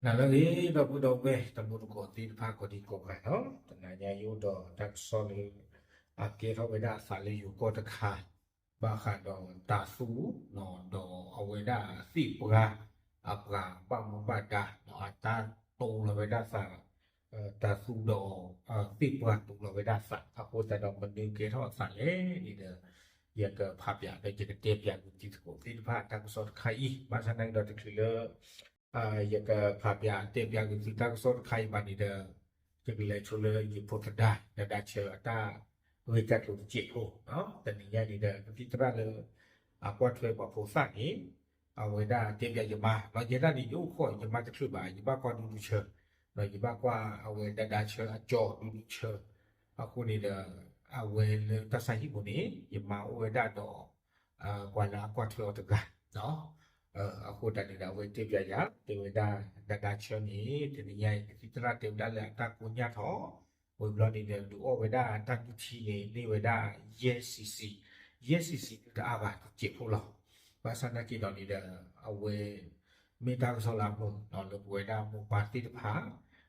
နၤလၢအဂ့ၤ ဒီပုၢ်ဒီဝဲၢ် တံၤသကိးသ့ၣ်တဖၣ် ကိးဒံကိးဂၤနီၤ, တနၤညါအံၤအိၣ်ဒီးတၢ်ကစီၣ်လၢ အကဲထီၣ်ဝဲဒၣ်အသးလၢယိၤကီၢ်တခါ ဘၣ်ဃးဒီးတၤသူ ဒီးအဝဲဒၣ်သ့ၣ်ပှၢ် အပှၤဘၣ်မူဘၣ်ဒါ အတၢ်တိလီၤဝဲဒၣ်သး တၤသူဒီး သ့ၣ်ပှၢ်တိလီၤဝဲဒၣ်သး အဃိသတးဒီးမနုၤကဲထီၣ်အသးလဲၣ်န့ၣ်ဒီး ယကဖးပၠးဒီးယကတဲပၠးက့ၤတံၤသကိးသ့ၣ်တဖၣ်တၢ်ကစီၣ်တခါအံၤ ဘၣ်ဆၣ်သနာ်က့ဒီးတချုးလၢ ယကဖးပၠးတဲပၠးက့ၤသုတၢ်ကစီၣ်တခါအံၤဘၣ်န့ၣ်ဒီး ယကလဲၤဆိလၢယဖိသဒါ ဒဒါဆၢအတၢ်ဂ့ၢ်တၢ်ကျိၤတစဲးဖိ တနံၤညါန့ၣ်ဒီး ကသံၣ်သရၣ်လၢ အကွၢ်ထွဲပှၤဖိသၣ်န့ၣ် အဝဲဒၣ်တဲပၠးယမါ ဒီးယဲဒၣ်န့ၣ် ယအိၣ်ခိးယမါတချုးဘၣ် ယဘၣ်ကွၢ်ဒူဒူဆၢ ဒီးယဘၣ်ကွၢ်အဝဲဒဒါဆၢအကၠီဒူဒူဆၢ အဃိန့ၣ်ဒီး အဝဲလၢတၢ်ဆါဟံၣ်ပူၤန့ၣ် ယမါအိၣ်ဝဲဒၣ်ဒီး ပှၤလၢအကွၢ်ထွဲအီၤတဂၤ အဃိသတးန့ၣ်ဒီး အဝဲတဲပၠးယၤ တဲဝဲဒၣ် ဒဒါဆၢန့ၣ် တနံၤညါအံၤ ကသံၣ်သရၣ်တဲဝဲဒၣ်လၢအတၢ်ကိညၢ်ထီၣ် ဝံၤဘျီန့ၣ်ဒီး ဒုးအီၣ်ဝဲဒၣ်တၢ်နုၢ်ထံန့ၣ် န့ၢ်ဝဲဒၣ် ယဲၢ် cc ယဲၢ် cc ဒုးတအါဘၣ်တစဲးဖိလီၤ. ဘၣ်ဆၣ်သနာ်က့ဒီးန့ၣ်ဒီး အဝဲ မ့ၢ်တၢ်ကစီၣ်လၢအမုာ် လၢပဝဲဒၣ်မိၢ်ပၢ်သ့ၣ်တဖၣ်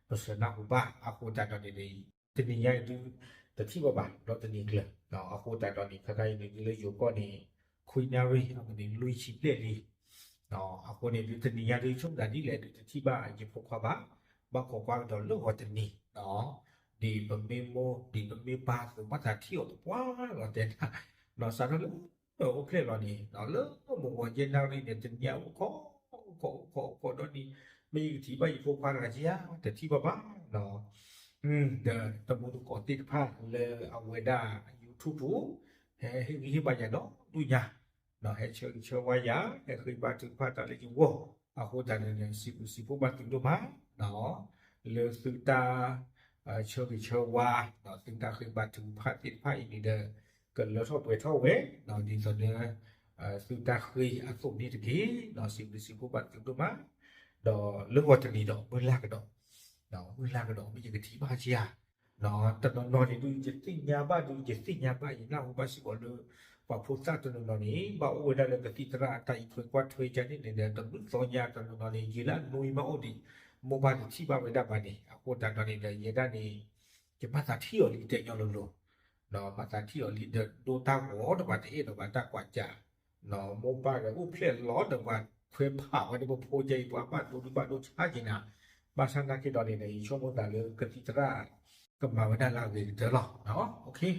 ပစၢၤနၢ်ဟူဘၣ် အဃိသတးဒီးန့ၣ်ဒီး တနံၤညါအံၤဒုး တထံၣ်ဘၣ်ဘၣ် ဒီးတနံၤကျၢၤ အဃိသတးဒီးန့ၣ် ခဲခါအံၤန့ၣ်ဒုးလၢယိၤကီၢ်န့ၣ် ခွံနၣ်ရံၣ် အမုၢ်နံၤလွံၢ်ဆံဘျဲၣ်လံ အဃိန့ၣ်ဒုးတနံၤညါဒုးဆိကမိၣ်ဒ်လဲၣ်ဒုး တထံၣ်ဘၣ်ယဖိခွါဘၣ် ဘၣ်ခိးကွၢ်ကဒီးလၢဂီၤတနံၤ ဒ်ပမ့ၢ်မိၢ် ဒ်ပမ့ၢ်ပၢ်အသိး ဘၣ်သးထံၣ်အီၤတပှၢ်လီၤတဲဒၣ် ဒီးစးထီၣ်လၢအိၣ်ဖျဲၣ်လီၤန့ၣ် လၢမုၢ်ဂီၤယဲၢ်နၣ်ရံၣ်န့ၣ် တနံၤညါအိၣ်ခိး အိၣ်ခိး အိၣ်ခိး အိၣ်ခိးဒီးန့ၣ် မ့ၢ်ယကထံၣ်ဘၣ်ယဖိခွါတဂၤဧါ တထံၣ်ဘၣ်ဘၣ် ဒီးတံၤသကိးသ့ၣ်တဖၣ်လၢအဝဲဒၣ် YouTube ပူၤ ဟဲဟ့ၣ်ဂံၢ်ဟ့ၣ်ဘါယၤဒီဒူၣ်ညါ ဒီးဟဲဆၢဂ့ၤဆၢဝါယၤ ဟဲဃ့ဘါထုကဖၣ်တၢ်လၢယဂီၢ် အဃိသတးန့ၣ်ဒီး စံးဘျုးစံးဖှိၣ်ဘၣ်သုဒိၣ်မး လၢသုတၢ် ဆၢဂ့ၤဆၢဝါ ဒီးသုတၢ်ဃ့ဘါထုကဖၣ်သ့ၣ်တဖၣ်အံၤန့ၣ်ဒီး ကလၢထီၣ်ပှဲၤထီၣ်ဝဲ ဒ်သိးဒီး သုတၢ်ဃ့အသိးန့ၣ်တက့ၢ် ဒီးစံးဘျုးစံးဖှိၣ်ဘၣ်သုဒိၣ်မး ဒီးလၢဂီၤတနံၤဒီး မုၢ်လၢ်ကဒီး မုၢ်လၢ်ကဒီး မ့ၢ်ယကထံၣ်ဘၣ်ဧါ တနီၤနီၤန့ၣ်ဒုး ယသ့ၣ်ညါဘၣ်ဒုး ယသ့ၣ်ညါဘၣ် ယနၢ်ဟူဘၣ်စ့ၢ်ကီးလၢ ပှၤဖိသၣ်တနီၤနီၤန့ၣ် ဘၣ်အိၣ်ဝဲဒၣ်လၢကသံၣ်သရၣ်အတၢ်အံးထွဲကွၢ်ထွဲကန့ၣ်န့ၣ်ဒီး တဘျုးသီညါတနီၤနီၤန့ၣ် ယံာ်လၢအနွံမးအိၣ်ဒံး မိၢ်ပၢ်တထံၣ်ဘၣ်ဝဲဒၣ်ဘၣ်န့ၣ် အဃိသတးဒီးန့ၣ်ဒီး ယဲဒၣ်န့ၣ် ယဘၣ်သးထံၣ်အီၤလံတဲညီလိၤလိၤ ဘၣ်သးထံၣ်အီၤလံဒီး ဒိတၢ်ဂီၤတဘၣ်တအဲၣ်ဒိးဘၣ်တၢ်ကွၢ်စး မိၢ်ပၢ်ဒီးအိၣ်ဖျဲၣ်လီၤဒီးပှၤခွဲးဖးဝဲဒီးပဖိကဲအံၤ ပှၤဘၣ်ဒိဒုးဘၣ်ဒိဆါက့ၤနၤ ဘၣ်ဆၣ်သနာ်က့ဒီးန့ၣ်ဒီး ယဆိကမိၣ်သးလၢကသံၣ်သရၣ် ကမၤဝဲဒၣ်လၢအဂ့ၤကတၢၢ်လီၤ.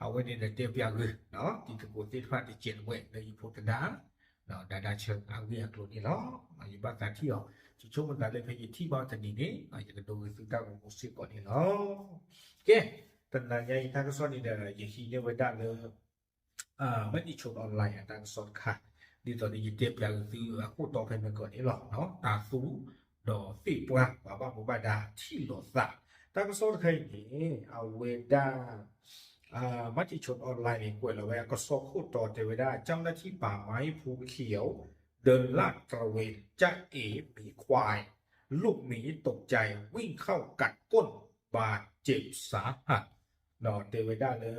အဝဲန့ၣ်ဒီးတဲပၠးဂ့ၤ တံၤသကိးသ့ၣ်တဖၣ်တစဲးတဝဲၢ်လၢယဖိသဒါ ဒဒါဆၢအဂ့ၢ်အကျိၤန့ၣ်လီၤ. ယဘၣ်သးထံၣ်အီၤ ယဆိကမိၣ်သးလၢဖဲယထံၣ်ဘၣ်တနံၤန့ၣ် ယကဒိဂ့ၤသုတၢ်ဂီၤမူစ့ၢ်ကီးန့ၣ်လီၤ. ကဲ တနၤညါအံၤတၢ်ကစီၣ်န့ၣ်ဒီး ယဟံးန့ၢ်ဝဲဒၣ်လၢ မ့ၢ်တံၤဆိ online အတၢ်ကစီၣ်တခါ ဒ်သိးဒီးယတဲပၠးသုအခိၣ်တီဖဲမ့ၢ်ကီးန့ၣ်လီၤ. တၤသူ ဒီးသ့ၣ်ပှၢ် ပှၤဘၣ်မူဘၣ်ဒါထံၣ်လိာ်သး တၢ်ကစီၣ်တခါအံၤန့ၣ် အဝဲဒၣ် မ့ၢ်တံၤဆိ online န့ၣ် ကွဲးလီၤဝဲအကစီၣ်ခိၣ်တီတဲဝဲဒၣ် เจ้าหน้าที่ป่าไม้ภูเขียวเดินลาดตระเวน จ้าเอ๋หมีควายลูกหมีตกใจวิ่งเข้ากัดก้นบาดเจ็บสาหัส ဒီးတဲဝဲဒၣ်လၢ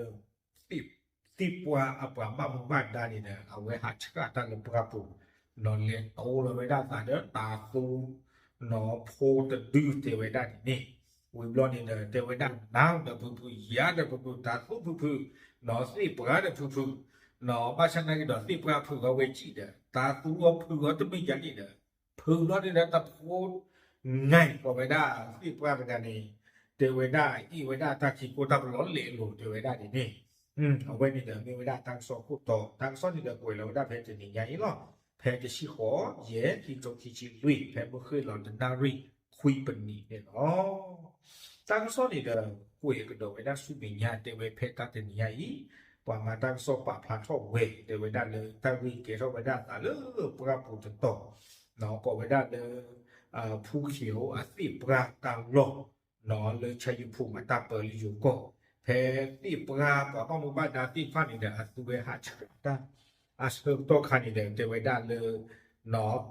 သ့ၣ်ပှၢ်အပှၤဘၣ်မူဘၣ်ဒါန့ၣ်ဒီး အဝဲဟးဆှၣ်တၢ်လၢပှၢ်ပူၤ ဒီးလဲၤတိလီၤဝဲဒၣ်သးဒီးတၤသူ ဖိတဒုတဲဝဲဒၣ်န့ၣ်န့ၣ် ဝံၤဘျီန့ၣ်ဒီး တဲဝဲဒၣ်နါဒီးဖုဖု ယၤဒီးဖုဖု တၤသူဖုဖု သ့ၣ်ပှၢ်ဒီးဖုဖု ဘၣ်ဆၣ်သနာ်က့ဒီး သ့ၣ်ပှၢ်ဖုဂီၤဝဲကံၣ်ဒီး တၤသူအီၤဖုဂီၤတမ့ၢ်ယၤန့ၣ်ဒီး ဖုဘျီန့ၣ်ဒီးတဖိ ငဲၤဃီၤဝဲဒၣ်သ့ၣ်ပှၢ်တဂၤန့ၣ် တဲဝဲဒၣ်အ့ၣ်ဝဲဒၣ်တၢ်ခံးကိၢ်တၢ်ပလီၢ်လဲၤလိၤတဲဝဲဒၣ်န့ၣ်န့ၣ် အဝဲန့ၣ်ဒီးမ့ၢ်ဝဲဒၣ်တၢ်ကစီၣ်ခိၣ်တီ တၢ်ကစီၣ်န့ၣ်ဒီးကွဲးလီၤဝဲဒၣ်ဖဲတနံၤညါအံၤလီၤ. ဖဲတဆံဃိး ယဲၢ် ခံကထိခံဆံလွံၢ် ဖဲမုၢ်ဃ့ၢ်လီၤတနၣ်ရံၣ်ခွံပနံးန့ၣ်လီၤ. တၢ်ကစီၣ်န့ၣ်ဒီး ကွဲးကဒီးဝဲဒၣ်ဆူမဲာ်ညါတဲဝဲဖဲတၢ်တနံၤညါအံၤ ပှၤမၤတၢ်ကစီၣ်ပာ်ဖျါထီၣ်ဝဲ တဲဝဲဒၣ်လၢတၢ်ဂ့ၢ်ကဲထီၣ်ဝဲဒၣ်အသးလၢပှၢ်ပူၤတတီၤ ကိးဝဲဒၣ်လၢ ဖူခ့ၤအိၣ်အသ့ၣ်ပှၢ်တၢ်လီၢ် လၢဆါယဖူးမၤတၢ်ပၢလၢယိၤကီၢ် ဖဲသ့ၣ်ပှၢ်ပှၤဘၣ်မူဘၣ်ဒါသ့ၣ်တဖၣ်န့ၣ်ဒီး အသူဝဲဟးဆှၣ်တၢ် အဆၢကတီၢ်ခါန့ၣ်ဒီး တဲဝဲဒၣ်လၢ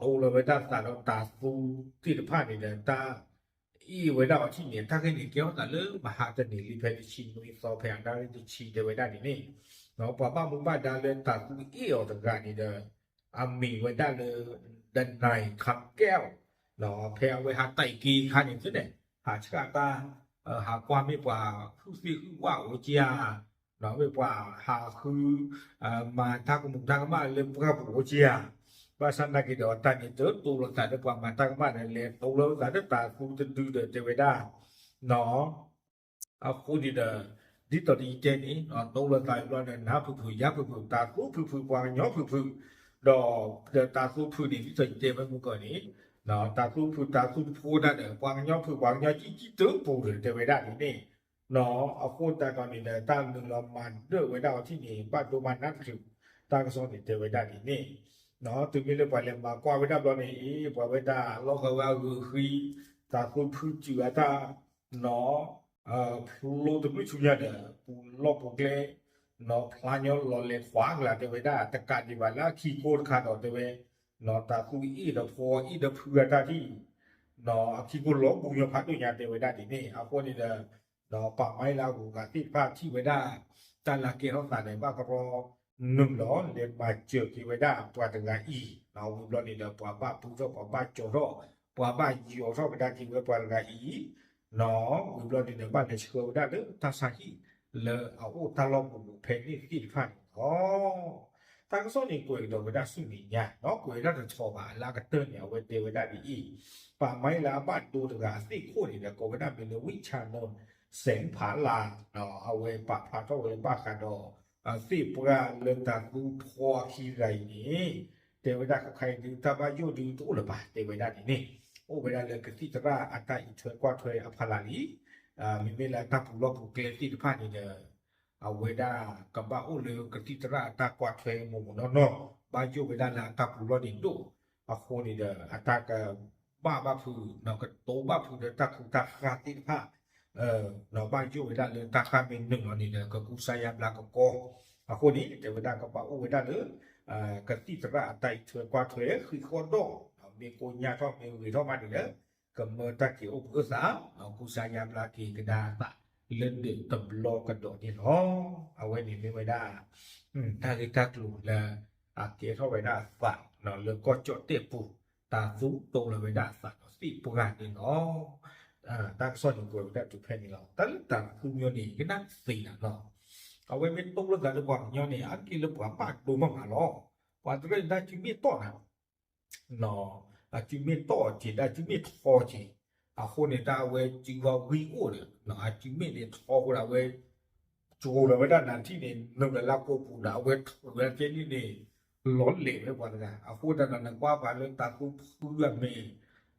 တိလီၤဝဲဒၣ်သးဒီးတၤသူသ့ၣ်တဖၣ်န့ၣ်ဒီး တၢ်အ့ၣ်ဝဲဒၣ်အီၤထံၣ်န့ၣ် တၢ်ဂ့ၢ်န့ၣ် ကဲထီၣ်သးလၢမဟါတနံၤလံဖဲတဆံနွံသီ ဖဲအနၣ်ရံၣ်တဆံတဲဝဲဒၣ်န့ၣ်န့ၣ် ပှၤဘၣ်မူဘၣ်ဒါလၢတၤသူအ့ၣ်အီၤတဂၤန့ၣ်ဒီး အမံၤဝဲဒၣ်လၢ ဒနံၣ်ခးကဲၣ် ဖဲအဝဲဟးတၢ်အံၤက့ၤအခါန့ၣ်သ့ၣ်န့ၣ် ဟးဆှၣ်တၢ် ဟးကွၢ်မ့ၢ်ပှၤဟုၣ်သ့ၣ်ဟုၣ်ဝၣ်အိၣ်ဧါ, မ့ၢ်ပှၤဟးဃု မၤတၢ်ကမူၤတၢ်ကမၣ်လၢပှၢ်ပူၤအိၣ်ဧါ, ဘၣ်ဆၣ်နာ်က့ဒီးတၢ်န့ၣ်တတိလိာ်သးလၢပှၤမၤတၢ်ကမၣ်ဒီး လဲၤတိလိာ်သးလၢတၤသူတဒုဒီးတဲဝဲဒၣ် အဃိန့ၣ်ဒီး ဒ်သိးယတဲန့ၣ် တိလိာ်သးဘျီန့ၣ် နါဖုၣ်ဖုၣ် ယါဖုၣ်ဖုၣ် တၤသူဖုၣ်ဖုၣ် ပှၤကညီဖုၣ်ဖုၣ်, ဒီးတၤသူဖုၣ်န့ၣ် ဒ်သိးယတဲဝဲမုၢ်ကီၢ်န့ၣ် တၤသူဖုၣ် တၤသူတဖိဒၣ်ဒီး ပှၤကညီဖုၣ် ပှၤကညီကံၣ်ကံၣ်တပူၤဒီး တဲဝဲဒၣ်ဒ်န့ၣ်, အဃိသတးဒီးန့ၣ်ဒီး တၢ်မုာ်လီၤမၤဒၢၣ်ဝဲဒၣ်အီၤထံၣ်န့ၣ် ဘၣ်ဒိမၤနၢ်တချုး တၢ်ကစီၣ်န့ၣ်တဲဝဲဒၣ်ဒ်န့ၣ်, တုၤမ့ၢ်လၢပှၤလဲၤမၤကွၢ်ဝဲဒၣ်ဘျီန့ၣ် အ့ ပှၤဝဲဒၣ်လီၢ်ကဝဲအဂုာ်ဃံ တၤသူဖုၣ်စူၤအတၢ် နီၢ် ဖျိတဘျုးဆူညါဒီး ပူၤလီၢ်ပူၤကျဲ နီၢ် ဖျါညီလီၤလဲၤခွါကလာ်တဲဝဲဒၣ် တကးဒံးဘၣ်လၢအခံကိတခါဒီးတဲဝဲ နီၢ်တၤသူအ့ၣ်ဒီးဖီအ့ၣ်ဒီးဖုအတၢ်ထံၣ် နီၢ် အခံကိလီၤပူၤညီဖးဒိၣ်ညါတဲဝဲဒၣ်ဒ်န့ၣ် အဃိန့ၣ်ဒီး နီၢ် ပာ်မၤလၢအဂုၤအဂၤသ့ၣ်တဖၣ်ထံၣ်ဝဲဒၣ် တၢ်လၢကဲထီၣ်သးန့ၣ် ဘၣ်ကရီနုာ်လီၤ လဲၤမၤစၢၤက့ၤဝဲဒၣ်ပှၤတဂၤအံၤ နီၢ် ဝံၤဘျီန့ၣ်ဒီး ပှၤဘၣ်ပူထီၣ် ပှၤဘၣ်ကၠီၤထီၣ် ပှၤဘၣ်ယီၤထီၣ်ကဒါက့ၤဝဲပှၤတဂၤအံၤ နီၢ် ဝံၤဘျီန့ၣ်ဒီး ဘၣ်လဲၤဆှၢဝဲဒၣ်လၢတၢ်ဆါဟံၣ် လၢအအိၣ်တၢ်လီၢ်ပူၤပူၤဖဲန့ၣ်သ့ၣ်တဖၣ်န့ၣ်လီၤ. တၢ်ကစီၣ်န့ၣ်ကွဲးကဒီးဝဲဒၣ်ဆူမဲာ်ညါ နီၢ် ကွဲးဝဲဒၣ်တထီၣ်ဘၣ် လၢအကတၢၢ်န့ၣ် အဝဲတဲဝဲဒၣ်ဒ်အံၤ, ပာ်မၤလၢအဘၣ်ဒိတဂၤအသ့ၣ်ခိၣ်န့ၣ်ဒီး ကိးဝဲဒၣ်မ့ၢ်လၢ ဝံၣ်ဆၣ်နီၢ် စဲးဖးလၢ် နီၢ် အဝဲပာ်ဖျါထီၣ်ဝဲဘၣ်ဃးဒီး သ့ၣ်ပှၢ်လၢတၤသူဖီအခံတဂၤအံၤန့ၣ် တဲဝဲဒၣ်ခဲခါအံၤဒုး တၢ်ဘၣ်ယိၣ်ဒုးတအိၣ်လၢၤဘၣ် တဲဝဲဒၣ်ဒ်န့ၣ်, အိၣ်ဝဲဒၣ်လၢကသံၣ်သရၣ်အတၢ်အံးထွဲကွၢ်ထွဲအဖီလာ်လံ. မ့မ့ၢ်လၢအတၢ်ပူၤလီၢ်ပူၤကျဲသ့ၣ်တဖၣ်န့ၣ်ဒီး အဝဲဒၣ်ကဘၣ်အိၣ်လၢကသံၣ်သရၣ်အတၢ်ကွၢ်ထွဲမိၢ်မိၢ်နီၢ်နီၢ်, ဘၣ်ယိၣ်ဝဲဒၣ်လၢအတၢ်ပူၤလီၢ်န့ၣ်ဒိၣ်, အဃိန့ၣ်ဒီး အတၢ်ကဘၣ်ဘၣ်ဖုး နီၢ် ကတိၤဘၣ်ဖုးဒီးတၢ်ခူတၢ်ဃၢ်သ့ၣ်တဖၣ် နီၢ် ဘၣ်ယိၣ်ဝဲဒၣ်လၢတၢ်ဃၢ်မ့ၢ်နုာ်လီၤန့ၣ်ဒီး ကကူစါယါဘျါကကီ, အဃိန့ၣ် တဲဝဲဒၣ်ကဘၣ်အိၣ်ဝဲဒၣ်လၢ ကသံၣ်သရၣ်အတၢ်အံးထွဲကွၢ်ထွဲ ဃံးဃီဒီး မ့ၢ်ကိညၢ်ထီၣ်မ့ၢ်ဂ့ၤထီၣ်မးန့ၣ်ဒီး ကမၢတၢ်က့ၤအိၣ်ဘှံးအသး ကူစါယါဘျါက့ၤကဒါအသး လၢဒၢးတဘျီကဒီးန့ၣ်လီၤ. အဝဲန့ၣ်မ့ၢ်ဝဲဒၣ် တၢ်ဂ့ၢ်တၢ်ကျိၤလၢ အကဲထီၣ်ဝဲဒၣ်အသး လၢကီၢ်ကၠီၣ်တဲၣ်ပူၤ တၤသူတိလိာ်ဝဲဒၣ်အသးဒီးသ့ၣ်ပှၢ်န့ၣ်လီၤ. တၢ်ကစီၣ်န့ၣ်ကွဲးဝဲဒၣ်တုၤဖဲန့ၣ်လီၤ. တၢ်လၢတၤသူညီန့ၣ် ကနၣ်သ့နၤလီၤ. အဝဲမ့ၢ်တိလိာ်သးလၢပှၤကညီန့ၣ် အါတက့ၢ်လၢပှၤဘၣ်ဒိမးမးလီၤ. ပှၤတရၢၣ်န့ၣ် တၢ်စုမ့ၢ်တီၢ်နၤ အစုမ့ၢ်တီၢ်က့ၤ တၢ်စုမ့ၢ်ထီက့ၤ, အဃိန့ၣ် တၢ်အဝဲစုဝဲဝံအိၣ်ဒီး အစုမ့ၢ်န့ၣ်ထီဃိဒီး အဝဲ ကၠိဒီးဝဲဒၣ်နၤထံၣ်န့ၣ် နုာ်လၢလၢကိာ်ပူၤဒီး အဝဲထုးဝဲကဲန့ၣ်န့ၣ် လီၤလဲာ်ဝဲပှၤတဂၤ, အဃိသတးဒီး နကွၢ်ပှၤလၢတၤသူဖုအမဲာ်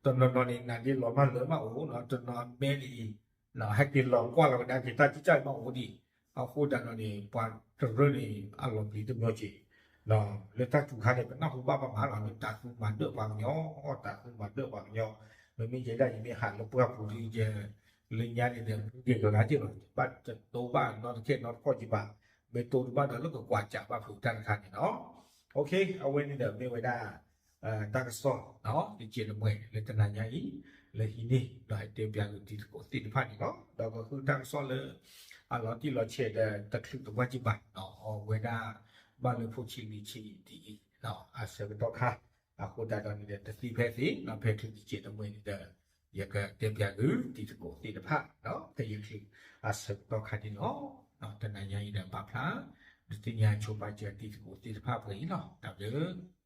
တနီၤနီၤန့ၣ် နၤဒ်လီၤမၢ်လၢမးအိၣ်နီၤ, တနီၤအမဲာ်န့ၣ် ဟဲက့ၤလီၤကွၢ်လီၤဝဲဒၣ်က့ၤတၢ်ကံၢ်ကၢ်မးအိၣ်ဒံး, အဃိသတးဒီးန့ၣ် ပှၤတရၢၣ်န့ၣ် အလီၤပျံၤတမံၤက့ၤ လၢတၢ်စူၤခါန့ၣ် ပနၢ်ဟူဘၣ်ပမၤလီၤ လၢတၤသူမၤဒၢၣ်ပှၤကညီ, တၤသူမၤဒၢၣ်ပှၤကညီ, မ့မ့ၢ်ယဲဒၣ်ယမ့ၢ်ဟးလၢပှၢ်ပူၤဒ်ယဲ လၢညါန့ၣ်ဒီး မ့ၢ်က့ၤကဂၤက့ၤလီၤ, ဘၣ်တတိဘၣ်နီတခဲနီတခီၣ်က့ၤဘၣ်, မ့ၢ်တိတဘၣ်ဒီးလၢကကွၢ်ကးဘၣ်ဖုးတၢ်တခါန့ၣ်လီၤ. အဝဲန့ၣ်ဒီးမ့ၢ်ဝဲဒၣ် တၢ်ကစီၣ် တစဲးတမှဲၤလၢတနၤညါအံၤ လၢဟံးန့ၢ်ဒီးဟဲတဲပၠးက့ၤတံၤသကိးသ့ၣ်တဖၣ်န့ၣ်လီၤ. ဒီးကဃုတၢ်ကစီၣ်လၢ အလီၤတံၢ်လီၤဆဲးဒီးတချုးတဝၢ်က့ၤဘၣ်, အဝဲဒၣ် ဘၣ်လၢဖိဆံးလံၤဆံးဒ်အံၤ အဆၢကတီၢ်ခါ, အဃိသတးဒီးန့ၣ်ဒီး တသံဖဲသ့ ဖဲချုးတစဲးတမှဲၤန့ၣ်ဒီး ယကတဲပၠးက့ၤတံၤသကိးသ့ၣ်တဖၣ် ဖဲယချုးအဆၢကတီၢ်ခါန့ၣ်လီၤ. တနၤညါအံၤဒီးပာ်ဖျါ ဒုးသ့ၣ်ညါဆိပာ်စၢၤတံၤသကိးသ့ၣ်တဖၣ်ပှဲၤအံၤလီၤ. တၢ်ဘျုး